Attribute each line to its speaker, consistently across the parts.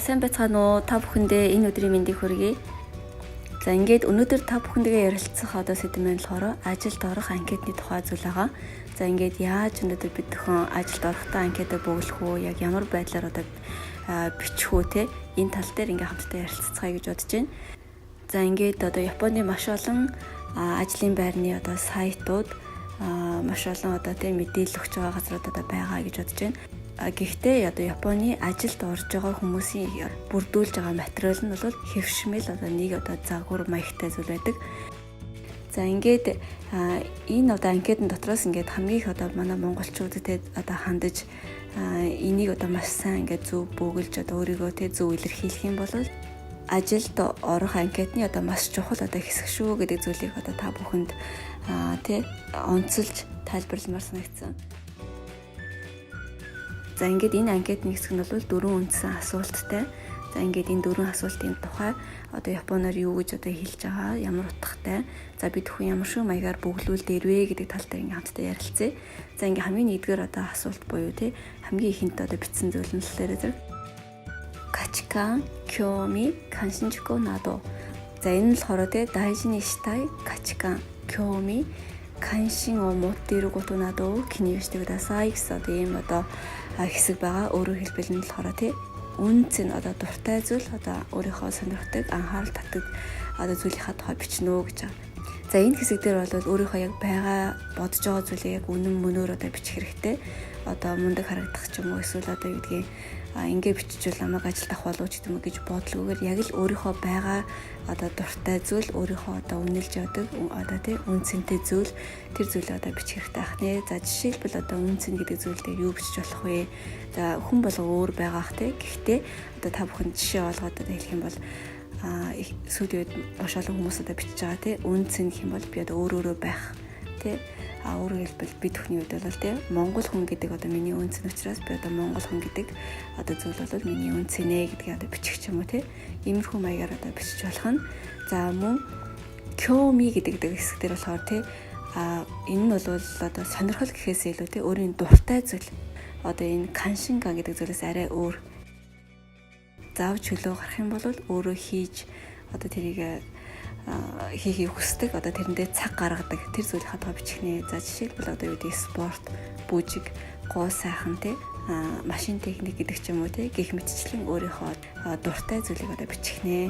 Speaker 1: Сайн байцгаана уу? Та бүхэндээ энэ өдрийн мэндийг хүргэе. За, ингээд өнөөдөр та бүхэндээ ярилцах одоо сэдэв маань болохоор ажилд орох анкетны тухай зүйл байгаа. За, ингээд яаж өнөөдөр бид бүхэн ажилд орохдоо анкетаа бөглөх үү? Яг ямар байдлаар одоо бичих үү, те? Энэ тал дээр ингээд хамтдаа ярилцацгаая гэж бодож байна. За, ингээд одоо Японы маш олон ажлын байрны одоо сайтууд, маш олон одоо тийм мэдээлэл өгч байгаа газрууд одоо байгаа гэж бодож байна. Гэхдээ одоо Японы ажилд орж байгаа хүмүүсийн бүрдүүлж байгаа материал нь бол хэвшмэл одоо нэг одоо загвар маягтай зүйл байдаг. За, ингээд энэ одоо анкетын дотроос ингээд хамгийн их одоо манай монголчуудад одоо хандаж, энийг одоо маш сайн ингээд зөв бөглөж, одоо өөрийгөө те зөв илэрхийлэх юм бол ажилд орох анкетны одоо маш чухал одоо хэсэг шүү гэдэг зүйлийг одоо та бүхэнд тий онцолж тайлбарламаар санагдсан. За, ингээд энэ анкетны хэсэг нь бол дөрвөн үндсэн асуулттай. За, ингээд энэ дөрвөн асуултын тухай одоо японоор юу гэж одоо хэлж байгаа, ямар утгатай. За, бид бүхэн ямар шүү маягаар бөглүүл дээрвэ гэдэг тал дээр ингээд хамтдаа ярилцъя. За, ингээд хамгийн нэгдүгээр одоо асуулт буюу тий хамгийн ихэнд одоо бичсэн зүйл нь болохоор зэрэг 価値観, 興味, 関心事項など. За, энэ нь болохоор тий 大事にしたい価値観, 興味, 関心を持っていることなどを記入してくださいгэсэн одоо ийм одоо хэсэг байгаа. Өөрөөр хэлбэл нь болохоор тий үнэ цэн одоо дуртай зүйл, одоо өөрийнхөө сонирхдаг, анхаарал татдаг одоо зүйлийнхаа тухай бичнэ үү гэж байгаа. За, энэ хэсэг дээр бол өөрийнхөө яг байгаа, бодож байгаа зүйлийг яг үнэн мөнөөр одоо бичих хэрэгтэй. Одоо мундаг харагдах ч юм уу, эсвэл одоо юу гэдгийг ингээ биччихвэл намайг ажилд авах болов ч гэдэг юм уу гэж бодлогоогоор яг л өөрийнхөө байгаа одоо дуртай зүйл, өөрийнхөө одоо үнэлж явдаг одоо тий үнэ цэнтэй зүйл, тэр зүйлээ одоо бичих хэрэгтэй ах нэ. За, жишээлбэл одоо үнэ цэн гэдэг зүйл дээр юу бичиж болох вэ? За, хүн болго өөр байгаах тий. Гэхдээ одоо та бүхэн жишээ олгоод одоо хэлэх юм бол сүүлийн үед маш олон хүмүүс одоо бичиж байгаа тий үнэ цэн гэх юм бол би одоо өөр өөрөө байх тий. А өөрөөр хэлбэл бид бүхний үед бол тий монгол хүн гэдэг одоо миний үнэ цэн учраас би одоо монгол хүн гэдэг одоо зүйл бол миний үнэ цэнэ гэдгийг одоо бичих ч юм уу тий. Иймэрхүү маягаар одоо бичиж болох нь. За, мөн 興味 гэдэг хэсэг дээр болохоор тий энэ нь бол одоо сонирхол гэхээс илүү тий өөрийн дуртай зүйл, одоо энэ 関心感 гэдэг зүйлээс арай өөр, зав чөлөө гарах юм бол өөрөө хийж одоо тэрийг хийхийг хүсдэг, одоо тэрэндээ цаг гаргадаг тэр зүйлийнхаа тухай бичих нэ. За, жишээлбэл одоо юу гэдэг, спорт, бүжиг, гоо сайхан те, машин техник гэдэг ч юм уу те, гэх мэтчлэн өөрийнхөө дуртай зүйлийг одоо бичих нэ.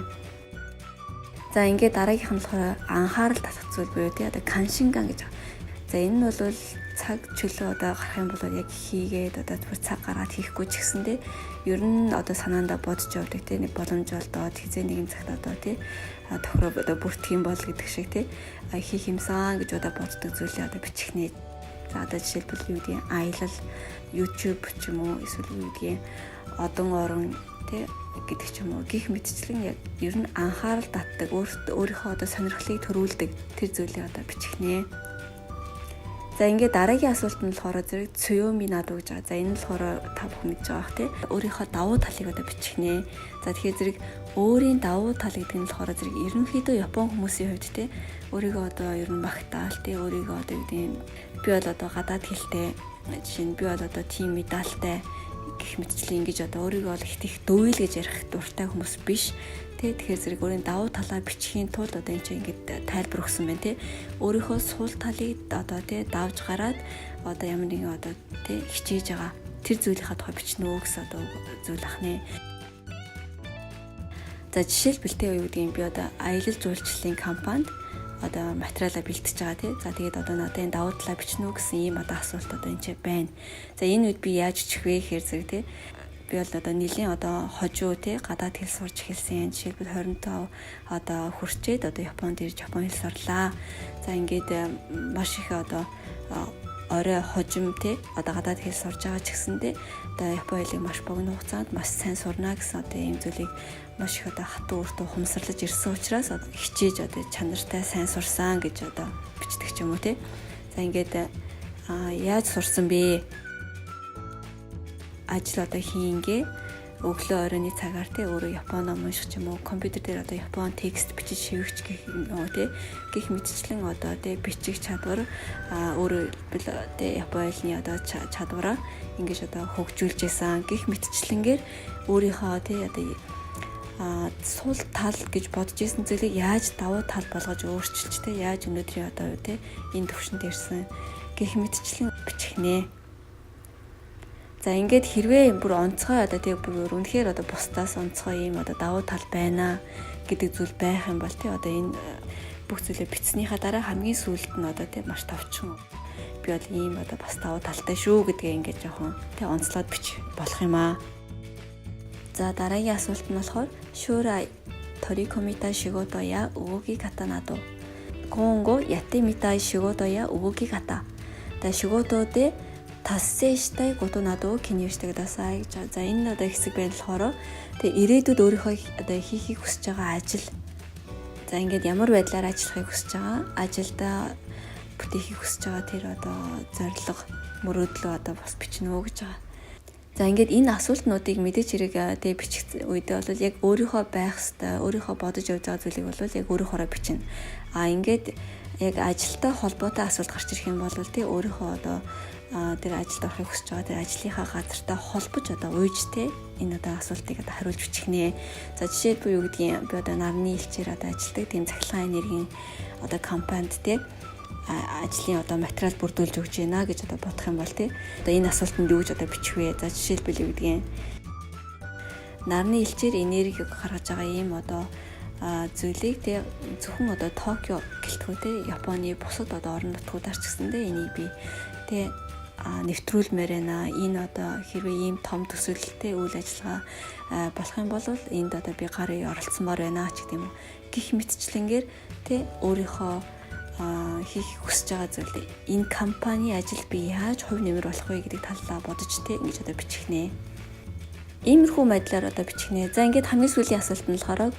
Speaker 1: За, ингээд дараагийнх нь болохоор анхаарал татах зүйл буюу те одоо 関心感 гэж. За, энэ нь бол цаг чөлөө одоо гарах юм бол яг хийгээд одоо бүр цаг гаргаад хийхгүй ч гэсэндээ ер нь одоо санаандаа бодож явдаг те, нэг боломж олдоод хэзээ нэгэн цагт одоо те тохироо одоо бүртгэх юм бол гэдэг шиг те хийх юмсан гэж одоо боддог зүйлээ одоо бичих нэ. За, одоо жишээлбэл юу гэдгийг аялал, YouTube ч юм уу, эсвэл юу гэдгийг одон орон те гэдэг ч юм уу, гэх мэтчлэн яг ер нь анхаарал татдаг, өөртөө өөрийнхөө одоо сонирхлыг төрүүлдэг тэр зүйлээ одоо бичих нэ. За, ингээд дараагийн асуулт нь болохоор зэрэг 強みなど гэж байгаа. За, энэ нь болохоор та бүхэн мэдж байгаа бах тий. Өөрийнхөө давуу талыг одоо бичих нэ. За, тэгэхээр зэрэг өөрийн давуу тал гэдэг нь болохоор зэрэг ерөнхийдөө Япон хүмүүсийн хувьд тий өөрийгөө одоо ер нь магтаал тий, өөрийгөө одоо юу гэдэг юм, би бол одоо гадаад хэлтэй, жишээ нь би бол одоо тийм медальтай гэх мэтчлэн ингэж одоо өөрийгөө бол их их дөөйл гэж ярих дуртай хүмүүс биш. Тэ, тэгэхээр зэрэг өөрийн давуу талаа бичихийн тулд одоо энэ чинь ингэж тайлбар өгсөн байна те. Өөрийнхөө сул талыг одоо тэ давж гараад одоо ямар нэгэн одоо тэ хичээж байгаа тэр зүйлийнхаа тухай бичнэ үү гэсэн одоо зүйл ах нэ. За, жишээлбэл тэ юу гэдгийг би одоо аялал жуулчлалын компанид одоо материалаа бэлтэж байгаа тий. За, тэгээд одоо надад энэ давуу талаа бичнэ үү гэсэн ийм одоо асуулт одоо энэ ч байна. За, энэ үед би яаж бичих вэ гэхээр зэрэг тий би бол одоо нэлийн одоо хожуу тий гадаад хэл сурч эхэлсэн. Жишээлбэл, 25 одоо хүрчээд одоо Японд ирж Япон хэл сурлаа. За, ингээд маш их одоо орой хожим тий одоо гадаад хэл сурж байгаа ч гэсэндээ одоо Япон хэлийг маш богино хугацаанд маш сайн сурна гэсэн одоо ийм зүйлийг маш их одоо хатуу өөртөө ухамсарлаж ирсэн учраас одоо хичээж одоо чанартай сайн сурсан гэж одоо бичдэг ч юм уу тий. За, ингээд яаж сурсан бэ? Ажил одоо хийнгээ Өглөө оройны цагаар те өөрөө Япон ном унших ч юм уу, компьютер дээр одоо Япон текст бичиж шивэгч гэх юм уу те, гэх мэтчлэн одоо те бичих чадвар, өөрөөр хэлбэл те Япон хэлний одоо чадвараа ингэж одоо хөгжүүлж исэн гэх мэтчлэнгээр өөрийнхөө те одоо сул тал гэж бодож исэн зүйлийг яаж давуу тал болгож өөрчилж те яаж өнөөдрийн одоо те энэ төвшөнд ирсэн гэх мэтчлэн бичих нэ. За, ингээд хэрвээ бүр онцгой одоо тэг бүр үнэхээр одоо бусдаас онцгой ийм одоо давуу тал байна гэдэг зүйл байх юм бол те одоо энэ бүх зүйлээ бичснийхаа дараа хамгийн сүүлд нь одоо те маш товчхон би бол ийм одоо бас давуу талтай шүү гэдгээ ингээд жоохон те онцлоод бичих болох юм аа. За, дараагийн асуулт нь болохоор 将来取り組みたい仕事や動き方など今後やってみたい仕事や動き方仕事で達成したいことなどを記入してください. За, энэ одоо хэсэг байна болохоор тэгээ ирээдүйд өөрийнхөө одоо хийхийг хүсэж байгаа ажил. За, ингээд ямар байдлаар ажиллахыг хүсэж байгаа, ажилдаа бүтээхийг хүсэж байгаа тэр одоо зорилго, мөрөөдлөө одоо бас бичнэ үү гэж байгаа. За, ингээд энэ асуултнуудыг мэдээж хэрэг тэгээ бичих үедээ бол яг өөрийнхөө байх ёстой, өөрийнхөө бодож явж байгаа зүйлийг бол яг өөрийнхоороо бичнэ. А ингээд яг ажилтай холбоотой асуулт гарч ирэх юм бол тий өөрийнхөө одоо тэр ажилд орохыг хүсэж байгаа тэр ажлынхаа газартай холбож одоо уйж те энэ одоо асуултыг одоо хариулж бичих нэ. За, жишээлбэл юу гэдгийг, би одоо нарны элчээр одоо ажилладаг тийм цахилгаан энергийн одоо компанид те ажлын одоо материал бүрдүүлж өгч байна гэж одоо бодох юм бол тий одоо энэ асуултанд юу гэж одоо бичих вэ? За, жишээлбэл юу гэдгийг, нарны элчээр энерги гаргаж байгаа ийм одоо зүйлийг тий зөвхөн одоо Токио гэлтгүү те Японы бусад одоо орон нутгуудаар ч гэсэндээ энийг би тий нэвтрүүлмээр байна. Энэ одоо хэрвээ ийм том төсөөлөлтэй үйл ажиллагаа болох юм бол энд одоо би гар оролцсомоор байна ч гэдэг юм уу. Гэх мэтчлэнгээр тэ өөрийнхөө хийх хүсэж байгаа зүйл, энэ компани ажил би яаж хувь нэмэр болох вэ гэдэг талаа бодож тэ ингэж одоо бичих нэ. Иймэрхүү байдлаар одоо бичих нэ. За, ингээд хамгийн сүүлийн асуулт нь болохоор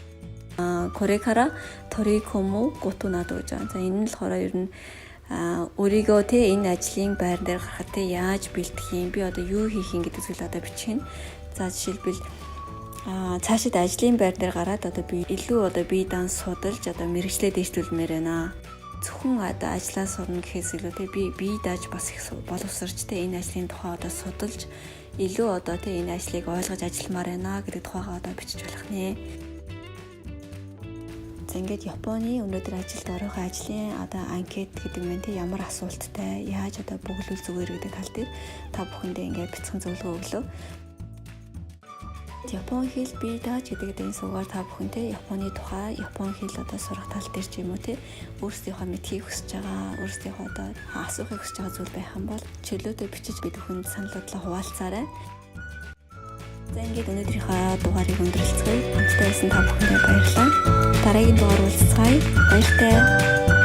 Speaker 1: これから取り組むことなど гэж байгаа. За, энэ нь болохоор ер нь өөрийгөө те энэ ажлын байран дээр гарахад те яаж бэлтгэх юм, би одоо юу хийх юм гэдэг зүйл одоо бичих нь. За, жишээлбэл цаашид ажлын байр дээр гараад одоо би илүү одоо бие даан судалж одоо мэргэжлээ дэвшлүүлмээр байна. Зөвхөн одоо ажлаа сурна гэхээс илүү те би бие дааж бас их боловсрч те энэ ажлын тухай одоо судалж илүү одоо те энэ ажлыг ойлгож ажилламаар байна гэдэг тухайгаа одоо бичиж болох нэ. За, ингээд Японы өнөөдөр ажилд орох ажлын одоо анкет гэдэг нь те ямар асуулттай, яаж одоо бөглүүл зүгээр гэдэг тал дээр та бүхэндээ ингээд бяцхан зөвлөгөө өглөө. Япон хэл бие дааж гэдэг энэ сувгаар та бүхэнтэй Японы тухай, Япон хэл одоо сурах тал дээр ч юм уу те өөрсдийнхөө мэдэхийг хүсэж байгаа, өөрсдийнхөө одоо асуухыг хүсэж байгаа зүйл байх юм бол чөлөөтэй бичиж бид бүхэнд санал бодлоо хуваалцаарай. За, ингээд өнөөдрийнхөө дугаарыг өндөрлөцгөөе. Хамтдаа байсан та бүхэндээ баярлалаа. Дараагийн дугаар уулзцгаая. Баяртай.